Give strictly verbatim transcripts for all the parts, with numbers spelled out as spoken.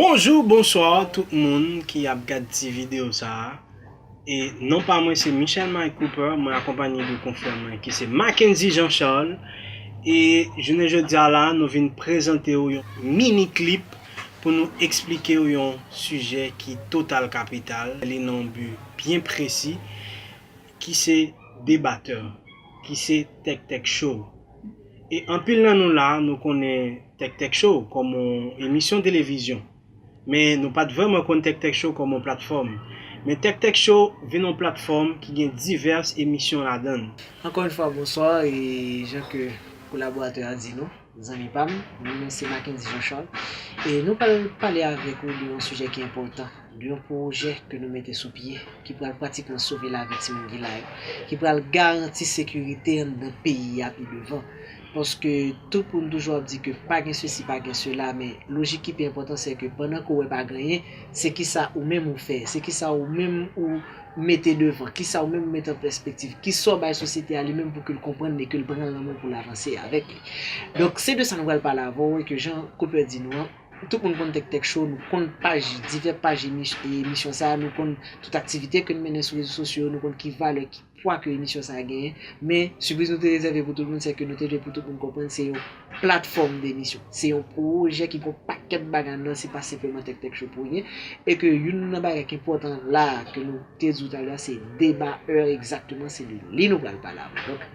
Bonjou, bonswa tout moun ki ap gad ti videyo sa a. E non pa mwen se Michel Mike Cooper, mwen akonpanye de konfrè mwen ki se Mackenzie Jean Charles. E jounen jodi a la, nou vin prezante w yon mini klip pou nou eksplike w yon sijè ki total kapital. Li nan yon bi byen presi, ki se debatè, ki se Tèk Tèk Show. E anpil nan nou la, nou konnen Tèk Tèk Show kòm yon emisyon televizyon. Men nou pa t vrèman konn Tèk Tèk Show kòm yon platfòm. Men Tèk Tèk Show vin yon platfòm ki gen divès emisyon ladan l. Ankò yon fwa, bonswa, e jan ke kolaboratè a di nou, zanmi pa m, non mwen se Mackenzie Jean Charles. E nou pral pale avèk ou de yon sijè ki enpòtan, de yon pwojè ke nou mete sou pye, ki pral pratikman sove lavi timoun ki la yo, ki pral garanti sekirite anndan peyi a pi devan. Paske tout moun toujou ap di ke pa gen sesi, pa gen sela, men lojik ki pi enpòtan, se ke pandan ke w wè pa gen anyen, se kisa ou menm ou fè, se kisa ou menm ou mete devan, kisa ou menm ou mete an pèspektiv, kisa w bay sosyete a li menm pou ke l konprann e ke l pran nan men w pou l avanse avèk li. Donk, se de sa nou pral pale avè w, e ke jan Cooper di nou an, tout moun konn Tèk Tèk Show, nou konn paj, divès paj emis-, emisyon sa a, nou konn tout aktivite ke n mennen sou rezo sosyo yo, nou konn ki valè, ki pwa ke emisyon sa a genyen. Men, sipriz nou te rezève pou tout moun, se ke nou te vle pou tout moun konprann se yon platfòm de emisyon. Se yon pwojè ki gon pakèt bagay anndan, se pa senpleman Tèk Tèk Show pou ryen. E ke youn nan bagay ki enpòtan la, ke nou te di w talè a, se deba, è, egzakteman, se de li nou pral pale avè w. Donk,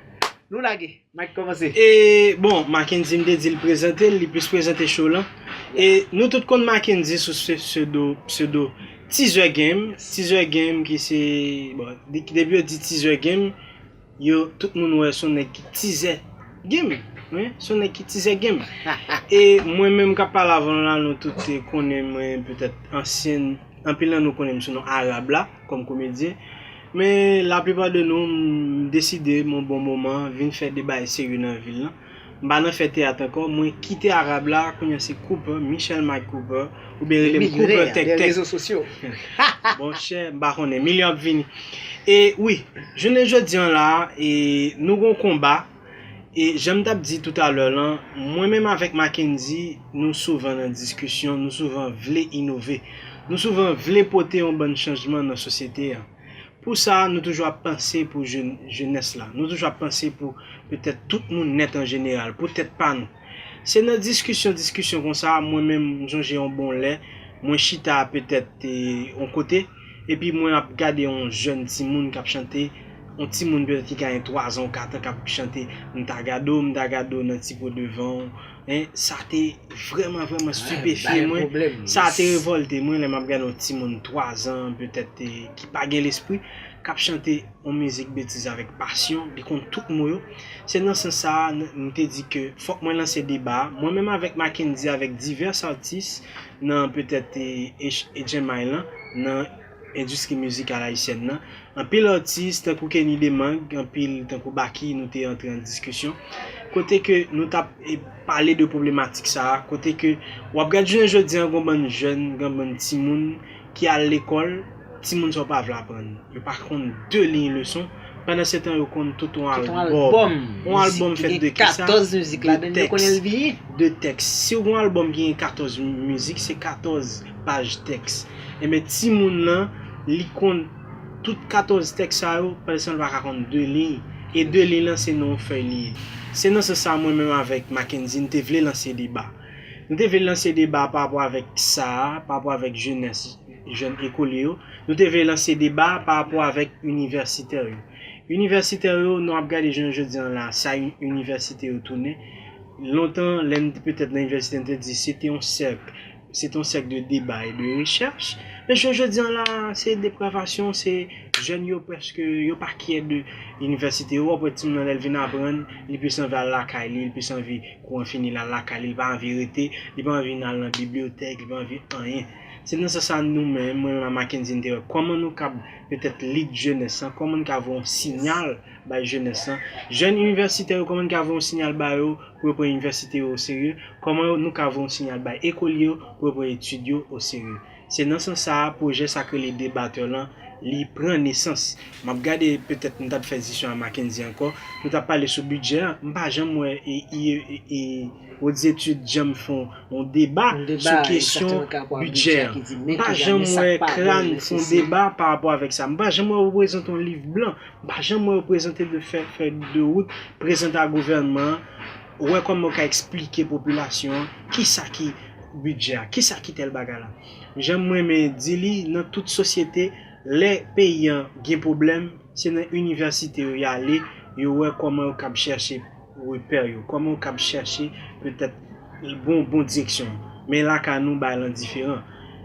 nou lage. Mike kòmanse. E, bon, Mackenzie m te di l prezante l, li plis prezante show lan. E nou tout konn Mackenzie sou se-, pseudo, pseudo Teaser Game. Teaser Game ki se, bon, de-, depi yo di Teaser Game, yo, tout moun wè se yon nèg ki tizè game. Wi, se yon nèg ki tizè game. E mwen menm k ap pale avè w la, nou tout te konnen mwen, petèt ansyen, anpil nan nou konnen m sou non Arab la, kòm komedyen. Men laplipa de nou, m deside, m yon bon moman, vin fè de bagay serye nan vil lan. M pa nan fè teyat ankò, mwen kite Arab la, kounye a se Cooper, Michel Mike Cooper, oubyen rele m Cooper Tèk Tèk. Monchè, m pa konnen, milyon ap vini. E wi, jounen jodi an la, e nou gon konba, e jan m t ap di toutalè lan, mwen menm avèk Mackenzie, nou souvan nan diskisyon, nou souvan vle inove. Nou souvan vle pote yon bann chanjman nan sosyete an. Pou sa, nou toujou ap panse pou jèn-, jenès la. Nou toujou ap panse pou petèt tout moun nèt an jeneral, pou tèt pa nou. Se nan diskisyon, diskisyon konsa, mwen menm, m sonje yon bon lè, mwen chita petèt, e, yon kote, epi mwen ap gade yon jèn timoun k ap chante, yon timoun petèt ki genyen twa zan ou kat an k ap chante, "M ta gade w, m ta gade w nan ti po devan w." Hein, sa te vrèman, vrèman stipefye mwen. Sa te revòlte mwen lè m ap gade yon timoun twa zan, petèt, e, ki pa gen lespri, k ap chante yon mizik betiz avèk pasyon, li konn tout mo yo. Se nan sans sa a, n-, m te di ke fòk mwen lanse deba a. Mwen menm avèk Mackenzie, avèk divès atis nan petèt, e, H-, H M I lan, nan endistri mizikal ayisyèn nan. Anpil atis, tankou Kenny Demang, anpil tankou Baky, nou te antre an diskisyon. Kote ke nou t ap, e, pale de pwoblematik sa a, kote ke w ap gade jounen jodi an, gon bann jèn, gon bann timoun ki al lekòl, timoun sa yo pa vle aprann. Yo pa konn de liy leson. Pandan se tan, yo konn tout yon albòm. Yon albòm fèt de ki sa? De tèks. De tèks. Si w gon albòm ki gen katòz mizik, se katòz paj tèks. Enben, timoun nan, li konn tout katòz tèks sa yo, pandan se tan, li pa ka konn de liy. E de liy lan, se nan yon fèy li ye. Se nan sans sa, mwen menm avèk Mackenzie, n te vle lanse deba. Nou te vle lanse deba pa rapò avèk sa a, pa rapò avèk jenès, jèn ekolye yo. Nou te vle lanse deba pa rapò avèk inivèsitè yo. Inivèsitè yo, nou ap gade jounen jodi an la, sa inivèsite yo tounen. Lontan, lè n te petèt nan inivèsite, n te di se te yon sèk, se te yon sèk de deba e de rechèch. Men jounen jodi an la, se depravasyon, se jèn yo prèske, yo pa kyè de inivèsite yo. W ap wè timoun nan lè l vin aprann, li plis anvi al lakay li, li plis anvi kouran fini, l al lakay li, li pa anvi rete, li pa anvi al nan bibliyotèk, li pa anvi anyen. Se nan sans sa nou menm, mwen menm ak Mackenzie, n te wè kòman nou kab petèt lead jenès lan, kòman n ka voye yon siyal bay jenès lan. Jèn inivèsitè yo, kòman n ka voye yon siyal ba yo pou yo pran inivèsite yo oserye, kòman nou ka voye yon siyal bay ekolye yo pou yo pran etid yo oserye. Se nan sans sa a, pwojè sa k rele Debatè lan, li pran nesans. M ap gade, petèt m t ap fè disisyon a Mackendy ankò, nou t ap pale sou bidjè a, m pa janm wè e, e, e, e, Hautes Études janm fè yon deba sou kesyon bidjè a. M pa janm wè CRAN fè yon deba pa rapò avèk sa. M pa janm wè yo prezante yon liv blan. M pa janm wè yo prezante de fè, fè de wout, prezante a gouvènman an, wè kòman yo ka eksplike popilasyon an kisa ki bidjè a, kisa ki tèl bagay la. Jan mwen renmen di li, nan tout sosyete, lè peyi an gen pwoblèm, se nan inivèsite yo y ale, yo wè kòman yo kab chèche repè yo, kòman yo kab chèche petèt bon, bon direksyon. Men lakay nou, bagay lan diferan.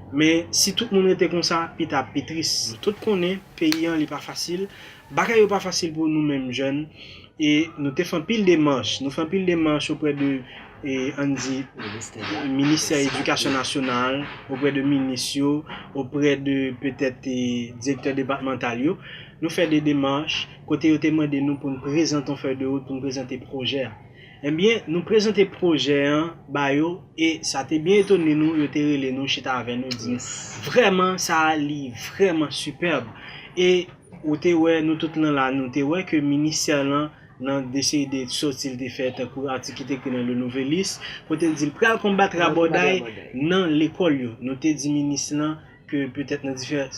Men si tout moun rete konsa, pita ap pi tris. Tout konnen, peyi an, li pa fasil. Bagay yo pa fasil pou nou menm jèn. E nou te fè anpil demach. Nou fè anpil demach oprè de, e, ann di, Ministè Edikasyon Nasyonal, oprè de minis yo, oprè de petèt, e, direktè depatmantal yo. Nou fè de demach kote yo te mande nou pou n prezante yon fèy de wout, pou n prezante pwojè a. Ebyen, nou prezante pwojè an ba yo e sa te byen etone nou, yo te rele nou, chita avè nou, di nou, vrèman, sa a, li vrèman sipèb. E ou te wè, nou tout lan la, nou te wè ke ministè lan, nan de seri de sòti l te fè, tankou atik ki te ekri nan Le Nouvelliste, kote l di l pral konbat rabòday nan lekòl yo. Nou te di minis lan ke petèt nan diferan,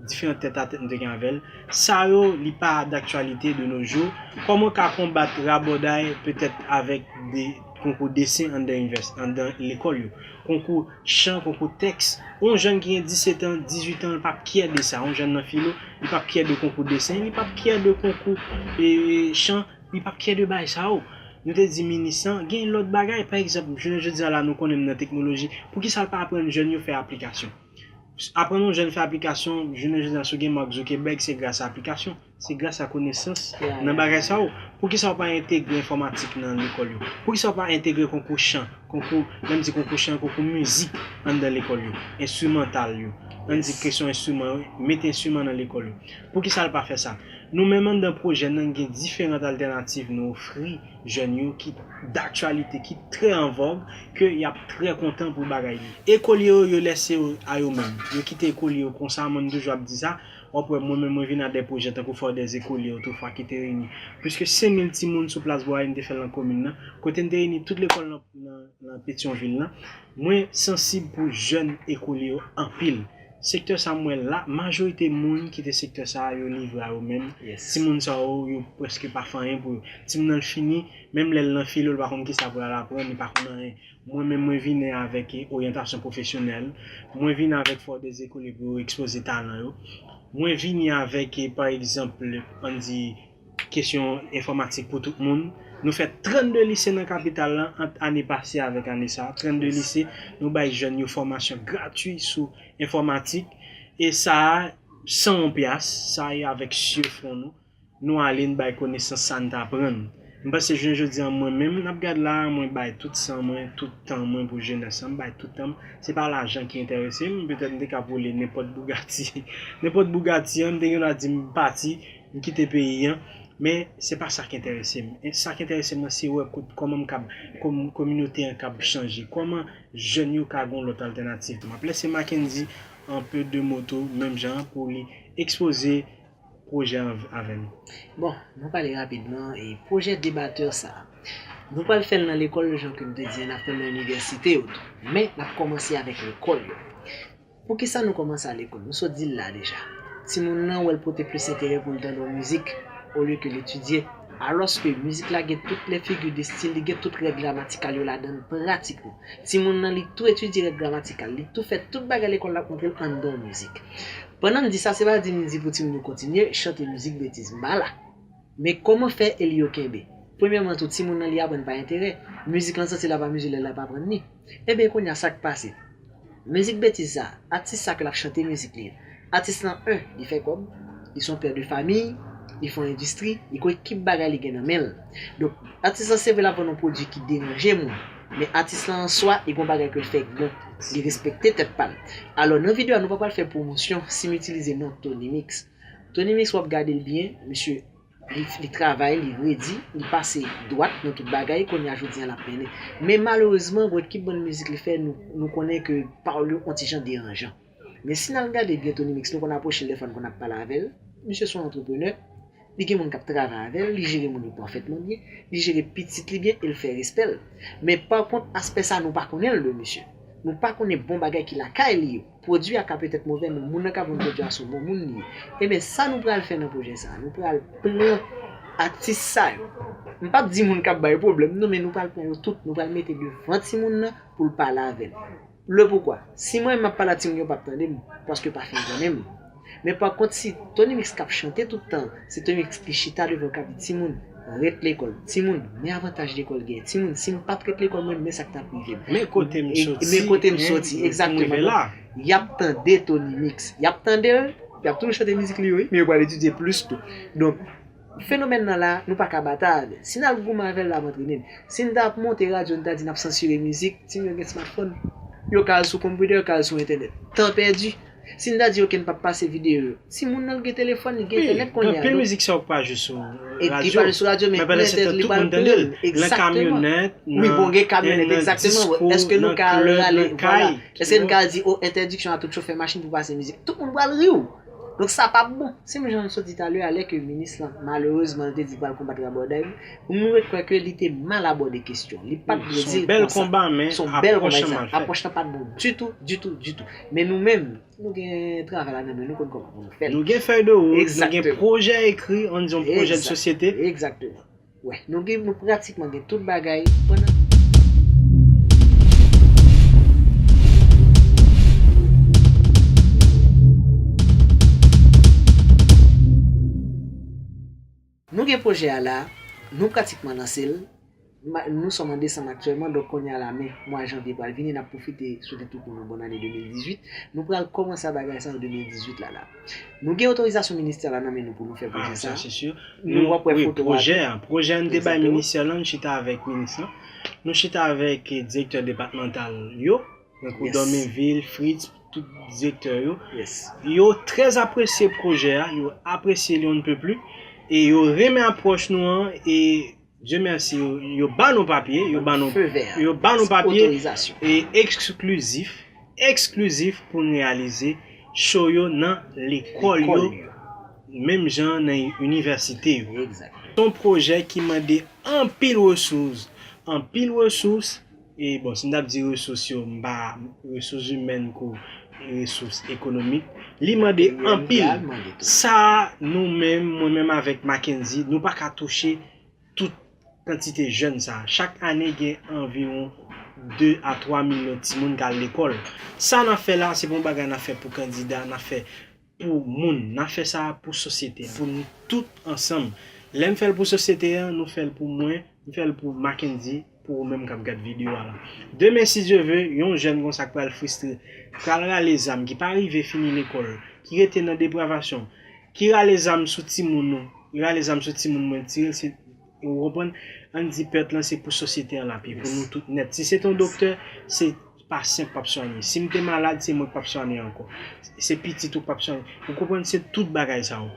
diferan tèt a tèt nou te gen avè l. Sa yo, li pa daktyalite de nos jours. Kòman w ka konbat rabòday petèt avèk de konkou desen anndan inivès-, anndan lekòl yo? Konkou chan, konkou tèks. Yon jèn ki gen disèt an, dizuit an, li p ap kyè de sa. Yon jèn nan filo, li p ap kyè de konkou desen, li p ap kyè de konkou, e, chan, li p ap kyè de bagay sa yo. Nou te di minis lan, gen lòt bagay, pa egzanp, jounen jodi a la, nou konnen m nan teknoloji, poukisa l pa aprann jèn yo fè aplikasyon? Aprann yon jèn fè aplikasyon, jounen jodi a, si w gen Mark Zuckerberg, se gras a aplikasyon, se gras a konesans nan bagay sa yo. Poukisa w pa entegre enfòmatik nan lekòl yo? Poukisa w pa entegre konkou chan, konkou, lè m di konkou chan, konkou mizik anndan lekòl yo, enstrimantal yo? Ann di kesyon enstriman yo, mete enstriman nan lekòl yo. Poukisa l pa fè sa? Nou menm anndan pwojè n nan gen diferan altènativ nou ofri jèn yo ki daktyalite, ki trè an vòg, ke y ap trè kontan pou bagay li. Ekolye yo, yo lèse yo a yo menm. Yo kite ekolye yo konsa, mwen m toujou ap di sa, w ap wè mwen menm mwen vin a de pwojè tankou Foire des Écoliers otrefwa ki te reyini plis ke senk mil timoun sou plas Bwayè, n te fè l nan komin nan, kote n te reyini tout lekòl nan, nan, nan Petyonvil lan. Mwen sansib pou jèn ekolye yo anpil. Sektè sa m wè la, majorite moun ki te sektè sa a, yo livre a yo menm. Timoun sa yo, yo prèske pa fè anyen pou yo. Timoun nan l fini, menm lè l nan filo, l pa konn kisa pou l al aprann, li pa konn anyen. Mwen menm, mwen vini avèk, e, oryantasyon pwofesyonèl. Mwen vini avèk Foire des Écoliers pou yo ekspoze talan yo. Mwen vini avèk, e, pa egzanp, ann di, kesyon enfòmatik pou tout moun. Nou fè trannde lise nan kapital lan ant ane pase avèk ane sa a. Trannde lise, nou bay jèn yo fòmasyon gratui sou enfòmatik. E sa a, san yon pyas, sa a e avèk sye fon nou. Nou ale, n bay konesans sa n t aprann. M panse jounen jodi a, mwen menm, n ap gad la, mwen bay tout san mwen, tout tan mwen pou jenès lan, m bay tout tan m. Se pa lajan ki enterese m, petèt m te ka vole nenpòt Bugatti, nenpòt Bugatti an, m te gen dwa di m pati, m kite peyi an, men se pa sa k enterese m. E sa k enterese m nan, se wè kot, kòman m kab, kòm, kominote an kab chanje, kòman jèn yo ka gen yon lòt altènativ. M ap lese Mackendy an pe de mo tou, menm jan an, pou li ekspoze pwojè an avè nou. Bon, nou pale rapidman, e pwojè debatè sa a, nou pral fè l nan lekòl yo, jan ke m te di, n ap fè l nan inivèsite yo tou. Men, n ap kòmanse avèk lekòl yo. Poukisa nou kòmanse a lekòl? Nou sot di l la deja. Timoun nan wè l pote plis enterè pou l tande yon mizik olye ke l etidye. Alòske mizik la gen tout lè figi de stil, li gen tout règ gramatikal yo ladan l pratikman. Timoun nan li tou etidye règ gramatikal, li tou fè tout bagay lekòl la ap montre l anndan yon mizik. Pandan m di sa, se pa di m di pou timoun yo kontinye chante mizik betiz, m pa la. Men kòman fè e li yo kenbe? Premyèman tou, timoun nan li aprann pa enterè. Mizik lan santi l ap amize lè l ap aprann li. Ebyen, kounye a, sa k pase? Mizik betiz sa, atis sa ke l ap chante mizik li an. Atis lan, en, li fè kòb, li se yon pè de famiy, li fè yon endistri, li gon ekip bagay li gen nan men l. Donk, atis lan, se vre, l ap vann yon pwodui ki deranje moun, men atis lan an swa, li gon bagay ke l fè gran, li respekte tèt pa l. Alò, nan videyo a, nou pa pral fè pwomosyon si m itilize non Tony Mix. Tony Mix, w ap gade l byen, misye li, li travay, li redi, li pase dwat nan tout bagay, kounye a jodi a l ap mennen. Men malerezman, gon ekip bann mizik li fè, nou, nou konnen ke pawòl yo on ti jan deranjan. Men si n al gade byen Tony Mix, nou konn apwoche l defwa, n konn ap pale avè l. Misye se yon antreprenè, li gen moun k ap travay avè l, li jere moun yo pafètman byen, li jere pitit li byen e l fè respè l. Men pa kont, aspè sa a, nou pa konnen l de misye. Nou pa konnen bon bagay ki lakay li yo. Pwodui a ka petèt move, men moun nan k ap vann pwodui a se yon bon moun li ye. Ebyen, sa nou pral fè nan pwojè sa a, nou pral pran atis sa yo. M p ap di moun k ap bay pwoblèm, non, men nou pral pran yo tout, nou pral mete devan timoun nan pou l pale avè l. Le poukwa? Si mwen menm m ap pale a timoun yo p ap tande m, paske yo pa fin konnen m. Men pa kont, si Tony Mix k ap chante tout tan, se Tony Mix ki chita devan yo k ap di timoun, ret lekòl, timoun, men avantaj lekòl gen, timoun, si m pa t ret lekòl mwen, men sa k t ap rive m. Men kote m soti, men kote m soti, egzakteman. Y ap tande Tony Mix, y ap tande l, y ap toujou chante mizik li yo, wi, men yo pral etidye plis tou. Donk, fenomèn nan la, nou pa ka batay avè l. Si n al goumen avè l, l ap antrene n. Si n ta ap monte radyo, n ta di n ap sansire mizik, timoun yo gen smartphone. Yo ka al sou konpitè, yo ka al sou entènèt. Tan pèdi. Si n ta di, oke, n p ap pase videyo yo. Timoun nan gen telefòn, li gen entènèt kounye a. Anpil mizik sa yo pa jwe sou radyo, men pandan se tan, tout moun tande l. Nan kamyonèt, wi, bon, gen kamyonèt, egzakteman. Èske nou ka rale, vwala. Èske n ka di, o, entèdiksyon a tout chofè machin pou pase mizik? Tout moun pral ri w. Donk sa p ap bon. Se menm jan m sot di talè a, lè ke minis lan, malerezman, li te di l pral konbat rabòday, nou ret kwè ke li te mal abòde kesyon. Li pa t dwe di l konsa. Se yon bèl konba, men apwòch lan mal fèt. Apwòch lan pa t bon ditou, ditou, ditou. Men nou menm, nou gen travay la nan men nou, konn kòman pou nou fè l. Nou gen fèy de wout, nou gen pwojè ekri, ann di yon pwojè de sosyete. Egzakteman. Wè, nou gen, nou pratikman gen tout bagay. Pandan nou gen pwojè a la, nou pratikman lanse l. Nou sòm an desanm aktyèlman, donk kounye a la, men mwa janvye pral vini, n ap pwofite swete tout moun yon bòn ane de mil dizuit. Nou pral kòmanse bagay sa an de mil dizuit la la. Nou gen otorizasyon ministè la nan men nou pou nou fè pwojè sa. Nou w ap wè foto a. Pwojè a, pwojè a, n te bay ministè lan, n chita avèk minis lan. Nou chita avèk, eh, direktè depatmantal yo, tankou Dorminville, Fritz, tout direktè yo. Yo trè apresye pwojè a, yo apresye li on ne peut plus, e yo renmen apwòch nou an, e Dye mèsi, yo, yo ba nou papye, yo ba nou, yo ba nou papye, e eksklizif, eksklizif pou n reyalize show yo nan lekòl yo, menm jan nan inivèsite yo. Se yon pwojè ki mande anpil resous, anpil resous, e bon, si m t ap di resous yo, m pa resous imèn kou resous ekonomik, li mande anpil. Sa a, nou menm, mwen menm avèk Mackendy, nou pa ka touche tout kantite jèn sa a. Chak ane, gen anviwon de a twa milyon timoun k al lekòl. Sa n ap fè la, se pa yon bagay n ap fè pou kandida, n ap fè pou moun. N ap fè sa pou sosyete a, pou nou tout ansanm. Lè m fè l pou sosyete a, nou fè l pou mwen, m fè l pou Mackendy, pou ou menm k ap gad videyo a la. Demen, si Dye ve, yon jèn konsa k pral fristre, pral rale zam, ki pa rive fini lekòl, ki rete nan depravasyon, ki rale zam sou timoun nou, li rale zam sou timoun mwen, tire l, se, ou konprann? Ann di pèt lan se pou sosyete an l ap ye, pou nou tout nèt. Si se te yon doktè, se pasyan k p ap swanye. Si m te malad, se mwen k p ap swanye ankò. Se pitit ou k p ap swanye. Ou konprann? Se tout bagay sa yo.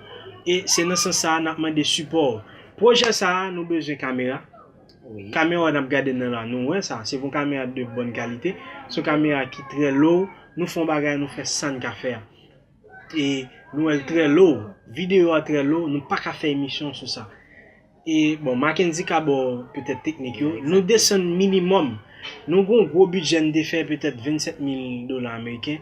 E se nan sans sa a n ap mande sipò w. Pwojè sa a, nou bezwen kamera. Kamera w n ap gade nan la, nou wè sa. Se yon kamera de bòn kalite. Se yon kamera ki trè low. Nou fè yon bagay, nou fè sa n ka fè a. E nou wè l trè low. Videyo a trè low, nou pa ka fè emisyon sou sa. E, bon, Mackendy ka ba w petèt teknik yo. Nou desann minimòm. Nou gen yon gwo bidjè n te fè, petèt vennsèt mil dola ameriken.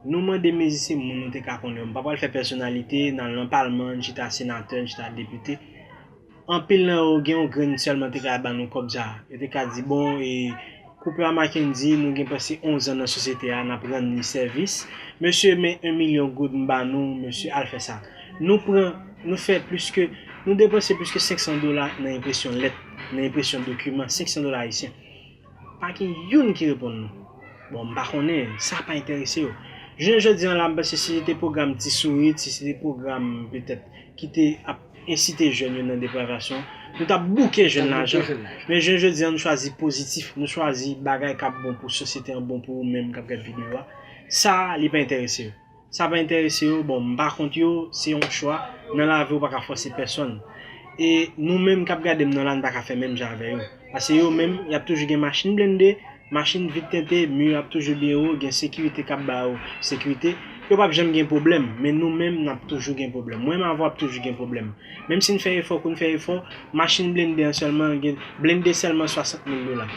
Nou mande mezi se moun nou te ka konnen yo. M pa pral fè pèsonalite, n al nan palman, n chita senatè, n chita depite. Anpil nan yo gen yon grenn sèlman te ka ba nou kòb sa. Yo te ka di, bon, e, Cooper a Mackendy, nou gen prèske onz an nan sosyete a, n ap rann li sèvis. Mesye, men yon milyon goud m ba nou, mesye, al fè sa. Nou pran, nou fè plis ke, nou depanse plis ke senk san dola nan enpresyon lèt, nan enpresyon dokiman, senk san dola ayisyen. Pa gen youn ki reponn nou. Bon, m pa konnen, sa pa enterese yo. Jounen jodi a la, m panse si se te pwogram Ti Sourit, si se te pwogram petèt ki te ap ensite jèn yo nan depravasyon, nou t ap bouke jèn lajan. Men jounen jodi a, nou chwazi pozitif, nou chwazi bagay k ap bon pou sosyete an, bon pou ou menm k ap gad videyo a. Sa a, li pa enterese yo. Sa pa enterese yo, bon, m pa kont yo, se yon chwa. Nan lavi, ou pa ka fòse pèsonn. E nou menm k ap gade m nan la, n pa ka fè menm jan avè yo. Paske yo menm, y ap toujou gen machin blende, machin vit tente, mi yo ap toujou byen wo, gen sekirite k ap ba yo sekirite. Yo p ap janm gen pwoblèm, men nou menm, n ap toujou gen pwoblèm. Mwen menm avè w ap toujou gen pwoblèm. Menm si n fè efò, kou n fè efò, machin blende an sèlman, gen, blende sèlman swasant mil dola.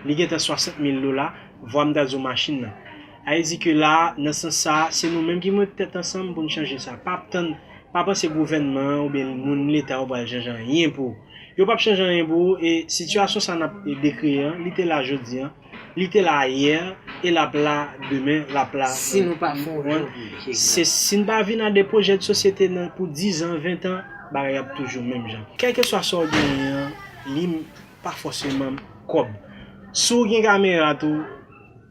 Li gentan swasant mil dola, vwa m ta di w machin nan. Sa vle di ke la, nan sans sa, se nou menm ki mete tèt ansanm pou n chanje sa. Pa ap tann, pa panse gouvènman an oubyen moun leta yo pral chanje anyen pou ou. Yo p ap chanje anyen pou ou, e sitiyasyon sa n ap, e, dekriye an, li te la jodi an, li te la yè, e l ap la demen, l ap la, Si nou pa fè yon wi. Jan Vye, Se, si n pa vin a de pwojè de sosyete nan pou diz an, ven an, bagay ap toujou menm jan. Kèlkeswa sa w genyen an, li pa fòseman kòb. Si w gen kamera tou,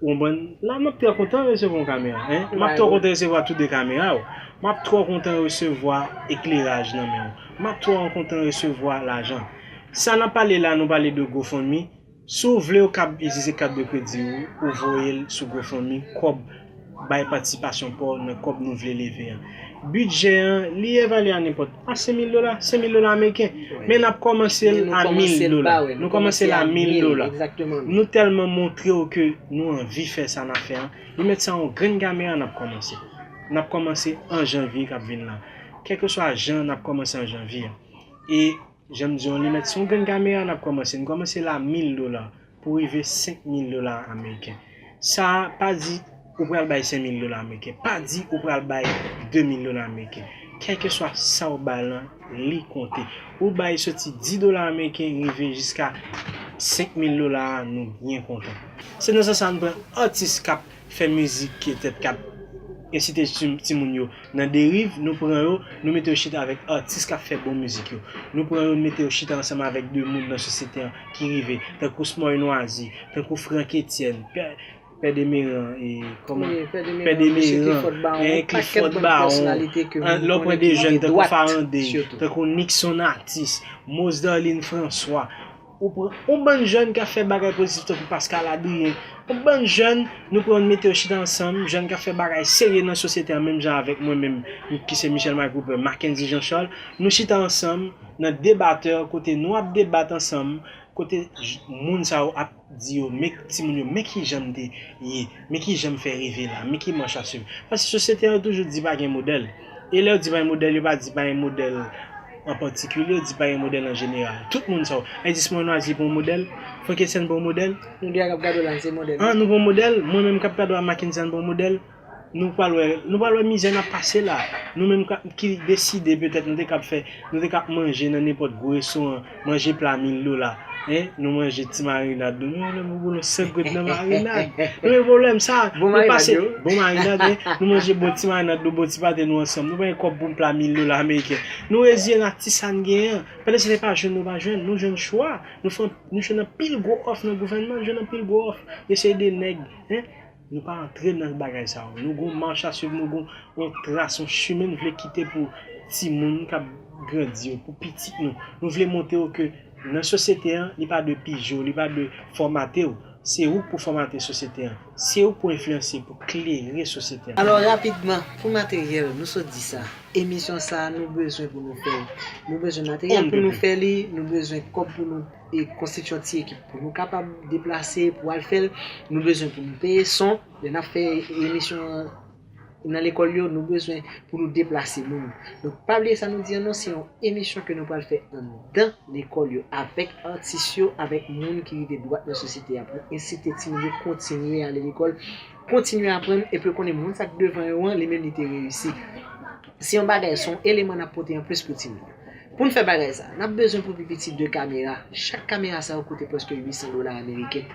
ou konprann, la m ap trè kontan resevwa yon kamera, en. M ap twò kontan resevwa tou de kamera yo. M ap twò kontan resevwa ekleraj nan men w. M ap twò kontan resevwa lajan. Sa n ap pale la, nou pale de GoFundMe. Si w vle, ou kab itilize kat de kredi ou, ou voye l sou GoFundMe, kòb, bay patisipasyon pa w nan kòb nou vle leve an. Bidjè an, li evalye a nenpòt, a senk mil dola, senk mil dola ameriken. Men n ap kòmanse l a mil dola. Nou kòmanse l a mil dola. Nou tèlman montre w ke nou anvi fè sa n ap fè an. Li mèt sa yon grenn kamera n ap kòmanse. N ap kòmanse an janvye k ap vin la. Kèlkeswa jan n ap kòmanse an janvye an. E jan m di w, li mèt se yon grenn kamera n ap kòmanse. Nou kòmanse la mil dola pou rive senk mil dola ameriken. Sa a pa di ou pral bay senk mil dola ameriken. Pa di ou pral bay de mil dola ameriken. Kèlkeswa sa w bay lan, li konte. Ou bay soti dis dola ameriken rive jiska senk mil dola a, nou byen kontan. Se nan sans sa n pran atis k ap fè mizik ki petèt k ap ensite ti- timoun yo nan deriv, nou pran yo, nou mete yo chita avèk atis k ap fè bon mizik yo. Nou pran yo, nou mete yo chita ansanm avèk de moun nan sosyete an ki rive, tankou Smoy Nwazi, tankou Franck Etienne, Pè, Pè Demeran, e, kòman? Pè Demeran, en, Clifford Baron, lè w pran de jèn tankou Farandey, tankou Nixon Atis, Mose Darlene François, ou pran yon bann jèn k ap fè bagay pozitif tankou Pascal Adrien, yon bann jèn, nou pran nou mete yo chita ansanm, jèn k ap fè bagay serye nan sosyete an menm jan avèk mwen menm, ki se Michel Mike Cooper, Mackendy Jean Charles, nou chita ansanm nan debatè kote nou ap debat ansanm, kote j- moun sa yo ap di yo, men timoun yo, men kijan m te ye, men kijan m fè rive la, men ki manch a swiv. Paske sosyete an yo toujou di pa gen modèl. E lè yo di pa gen modèl, yo pa di pa gen modèl an patikilye, yo di pa gen modèl an jeneral. Tout moun sa yo. Edis Mwen Nwazi pa yon modèl, Franck Etienne pa yon modèl. Nou de a k ap gade w la, se modèl. An, nou pa yon modèl. Mwen menm k ap gade w a, Mackenson pa yon modèl. Nou pral wè, nou pral wè mizè n ap pase la. Nou menm ka- ki deside petèt nou te kab fè, nou te kab manje nan nenpòt gwo restoran, manje pla mil dola. En, nou manje ti marinad nou. Nou menm nou boule senk goud nan marinad. Nou gen pwoblèm sa. Nou pase bon marinad, en. Nou manje bon ti marinad, nou bon ti pate nou ansanm. Nou pa gen kòb pou pla mil dola ameriken. Nou reziye n ak ti sa n genyen an. Pandan se te pa jwenn, nou pa jwenn. Nou jwenn chwa. Nou fè, nou jwenn anpil gwo òf nan gouvènman, nou jwenn anpil gwo òf. Yo se de nèg, en. Nou pa antre nan bagay sa yo. Nou gon mach a swiv, nou gon yon tras, yon chimen n vle kite pou timoun k ap grandi yo, pou pitit nou. Nou vle montre yo ke nan sosyete an, li pa de pije w, li pa de fòmate w. Se ou k pou fòmate sosyete an. Se ou k pou enfliyanse, pou klere sosyete an. Alò, rapidman, pou materyèl, nou sot di sa. Emisyon sa a, nou bezwen pou nou fè l. Nou bezwen materyèl pou nou fè li, nou bezwen kòb pou nou e konstitye yon ti ekip pou nou kapab deplase, pou al fè l. Nou bezwen pou nou peye son. Lè n ap fè emisyon an nan lekòl yo, nou bezwen pou nou deplase moun. Donk, pa bliye sa nou di an non, se yon emisyon ke nou pral fè anndan lekòl yo, avèk atis yo, avèk moun ki rive dwat nan sosyete a, pou ensite timoun yo kontinye ale lekòl, kontinye aprann, epi yo konnen moun sa k devan yo an, li menm li te reyisi. Se yon bagay, se yon eleman n ap pote an plis pou timoun yo. Pou n fè bagay sa, n ap bezwen pou pi piti de kamera. Chak kamera sa yo koute prèske uit san dola ameriken.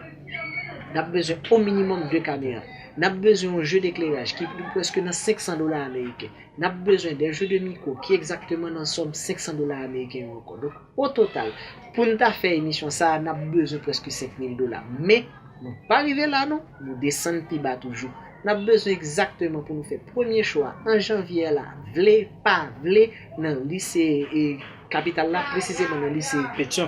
N ap bezwen o minimòm de kamera. N ap bezwen yon jeu d'éclairage ki prèske nan senk san dola ameriken. N ap bezwen de jeu de mikwo ki egzakteman nan sòm senk san dola ameriken yo ankò. Donk, o total, pou n ta fè emisyon sa a, n ap bezwen prèske senk mil dola. Men, nou pa rive la non, nou desann pi ba toujou. N ap bezwen egzakteman pou nou fè premye cho a an janvye a la, vle pa vle, nan lise e, kapital la, presizeman nan lise Pétion,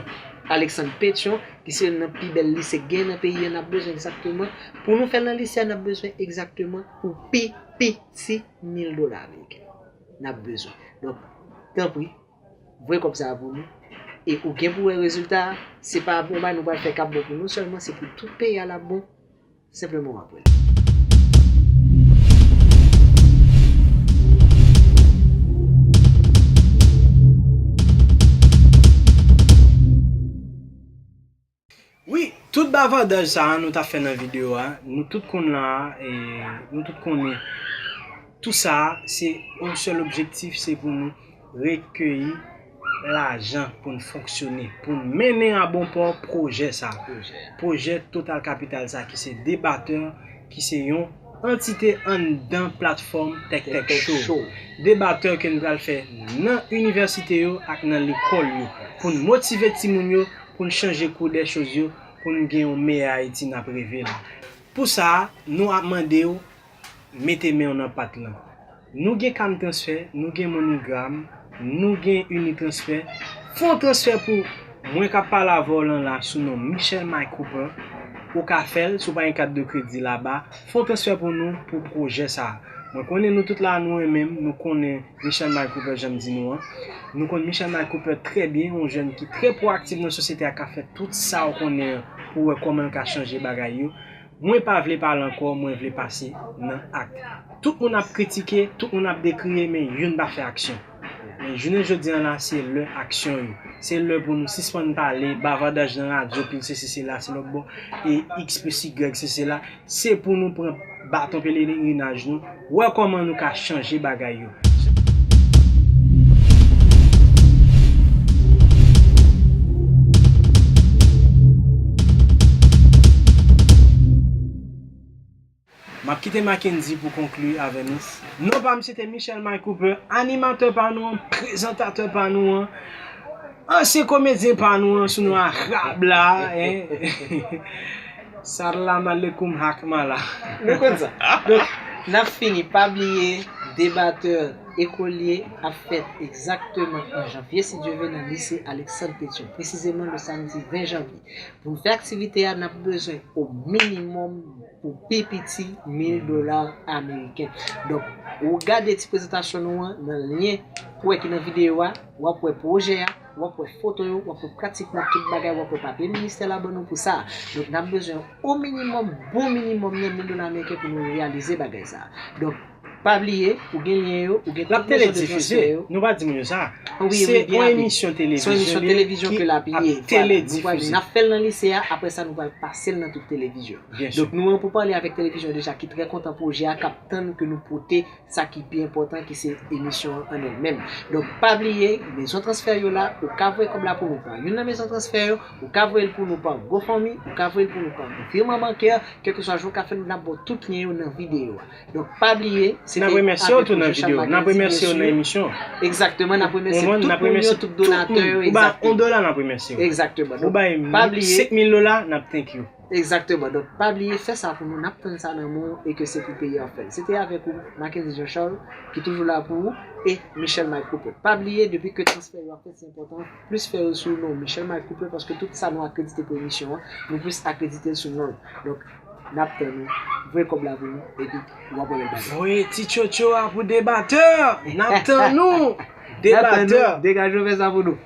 Alexandre Pétion, ki se youn nan pi bèl lise gen nan peyi a, n ap bezwen egzakteman, pou nou fè l nan lise a, n ap bezwen egzakteman pou pi piti mil dola ameriken. N ap bezwen. Donk, tanpri, voye kòb sa a pou nou. E ou gen pou wè rezilta a, se pa yon bagay nou pral fè k ap bon pou nou sèlman, se pou tout peyi a l ap bon. Senpleman w ap wè l. Bavadaj sa a nou t ap fè nan videyo a, nou tout konn la a, e nou tout konnen tou sa a, se yon sèl objektif, se pou nou rekeyi lajan pou n fonksyone, pou n mennen a bon pò pwojè sa a. Pwojè Total Capital sa a, ki se de batè, ki se yon antite anndan platfòm Tèk Tèk Show. De batè ke n pral fè nan inivèsite yo ak nan lekòl yo, pou n motive timoun yo, pou n chanje kou dè choz yo, pou n gen yon meyè Ayiti n ap reve la. Pou sa, nou ap mande w mete men w nan pat lan. Nou gen Cam Transfer, nou gen MoneyGram, nou gen Unitransfer. Fè yon transfè pou mwen k ap pale avè w lan la sou non Michel Mike Cooper. Ou ka fè l si w pa gen kat de kredi laba. Fè yon transfè pou nou pou pwojè sa a. Mwen konnen nou tout la nou renmen m, nou konnen Michel Mike Cooper jan m di nou an. Nou konn Michel Mike Cooper trè byen, yon jèn ki trè pwoaktif nan sosyete a, k ap fè tout sa w konnen an pou wè kòman l ka chanje bagay yo. Mwen pa vle pale ankò, mwen vle pase nan ak. Tout moun ap kritike, tout moun ap dekriye, men youn pa fè aksyon. Men jounen jodi an la, se lè aksyon yo. Se lè pou nou sispann pale, bavadaj nan radyo, pil sesi sela, se lòt bò, e X plis Y sesi sela. Se pou nou pran baton pelerinaj nou, wè kòman nou ka chanje bagay yo. M ap kite Mackendy pou konkli avè nou. Non pa m se te Michel Mike Cooper, animatè pa nou an, prezantatè pa nou an, ansyen komedyen pa nou an sou non Arab la, hein. Salam aleikoum hakmala. Nou konn sa. Donk, n ap fini, pa bliye, de batè Ekolye ap fèt egzakteman an janvye, si Dye vle, nan lise Alexandre Pétion, presizeman le samdi ven janvye. Pou n fè aktivite a, n ap bezwen o minimòm, pou pi piti, mil dola ameriken. Donk, ou gade ti prezantasyon nou an nan lyen ou wè ki nan videyo a, w ap wè pwojè a, w ap wè foto yo, w ap wè pratikman tout bagay, w ap wè papye ministè la ban nou pou sa. Donk, n ap bezwen o minimòm, bon minimòm nan mil dola ameriken pou nou reyalize bagay sa. Donk, pa bliye, ou gen lyen yo, ou gen tout mezon de transfè yo. L ap teledifize. Nou pa di moun yo sa. Wi, wi, byen rapid. Se yon emisyon televizyon ke l ap ye. Vwala, nou pral, n ap fè l nan lise a, apre sa nou pral pase l nan tout televizyon. Donk, nou an pou pale avèk televizyon deja ki trè kontan pwojè a, k ap tann ke nou pote sa ki pi enpòtan, ki se emisyon an an el menm. Donk, pa bliye, mezon transfè yo la, ou ka voye kòb la pou nou pa youn nan mezon transfè yo, ou ka voye l pou nou pa GoFundMe, ou ka voye l pou nou pa virman bankè, kèlkeswa jan w ka fè l, n ap ba w tout lyen yo nan videyo a. Donk, pa bliye, se te avèk nou, Jean-Charles Mackendy, byen si. N ap remèsye w tou nan videyo, n ap remèsye w nan emisyon. Egzakteman, n ap remèsye tout moun yo, tout donatè yo, egzakteman. Ou ba yon dola, n ap remèsye w. Egzakteman. Ou bay senk mil dola, n ap thank you. Egzakteman. Donk, pa bliye, fè sa pou nou, n ap tann sa nan men w e ke se pou peyi a w fè l. Se te avèk ou, Mackendy Jean Charles, ki toujou la pou ou, e Michel Mike Cooper. Pa bliye, depi ke transfè yo ap fèt, se enpòtan, plis fè yo sou non Michel Mike Cooper, paske tout sa nou akredite pou emisyon an, nou plis akredite l sou non l. Donk, n ap tann ou, voye kòb la pou nou, epi w ap wè bèl bagay. Voye ti tchotcho a pou debatè! N ap tann ou! Debatè! Degaje w fè sa pou nou.